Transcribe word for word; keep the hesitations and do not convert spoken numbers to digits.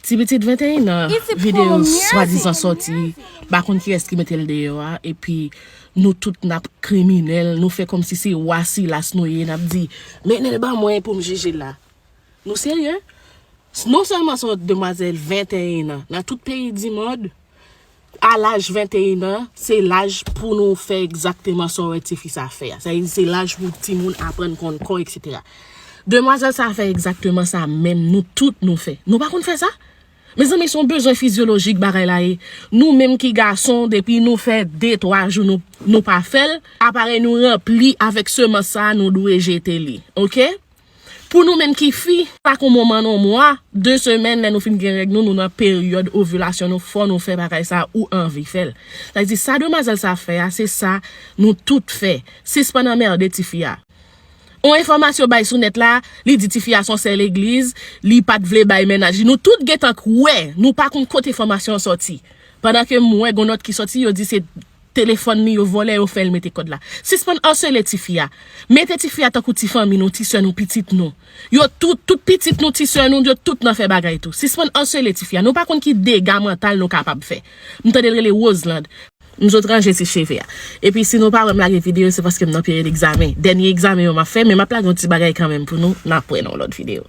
Ti pitit venteyen an, videyo swadizan sòti, m pa konn kiyès ki mete l deyò a, epi nou tout n ap kriminèl, nou fè kòmsi se wa Silas nou ye, n ap di, "Mennen l ban mwen pou m jije l la." Nou serye? Non sèlman se yon demwazèl venteyen an, nan tout peyi di mond, a laj venteyen an, se laj pou nou fè egzakteman sa w wè tifi sa fè a. Sa vle di se laj pou timoun aprann konn kò, etsetera. Demwazèl sa fè egzakteman sa menm, nou tout nou fè. Nou pa konn fè sa? Mezanmi, se yon bezwen fizyolojik bagay la ye. Nou menm ki gason, depi nou fè de, twa jou nou, nou pa fè l, aparèy nou ranpli avèk semans sa, nou dwe jete li. Oke? Pou nou menm ki fi, pa kon moman nan mwa, de semèn, lè nou fin gen règ nou, nou nan peryòd ovilasyon nou, fò nou fè bagay sa ou anvi fè l. Sa vle di, sa demwazèl sa fè a, se sa nou tout fè. Sispann anmède tifi a. On enfòmasyon bay sou nèt la, li di tifi a se yon sè legliz, li pa t vle bay mennaj li. Nou tout gentan kwè, nou pa konn kote enfòmasyon an sòti. Pandan ke m wè gon nòt ki sòti, yo di se telefòn li yo vòlè, yo fè l mete kòd la. Sispann asele tifi a. Mete tifi a tankou ti fanmi nou, ti sè nou, pitit nou. Yo tout, tout pitit nou, ti sè nou, yo tout nan fè bagay tou. Sispann asele tifi a. Nou pa konn ki dega mantal nou kapab fè. M tande l rele Roseland. M sot ranje ti cheve a. Epi si nou pa wè m lage videyo, se paske m nan peryòd egzamen. Dènye egzamen yo m ap fè, men m ap lage yon ti bagay kanmenm pou nou. N ap wè nan yon lòt videyo.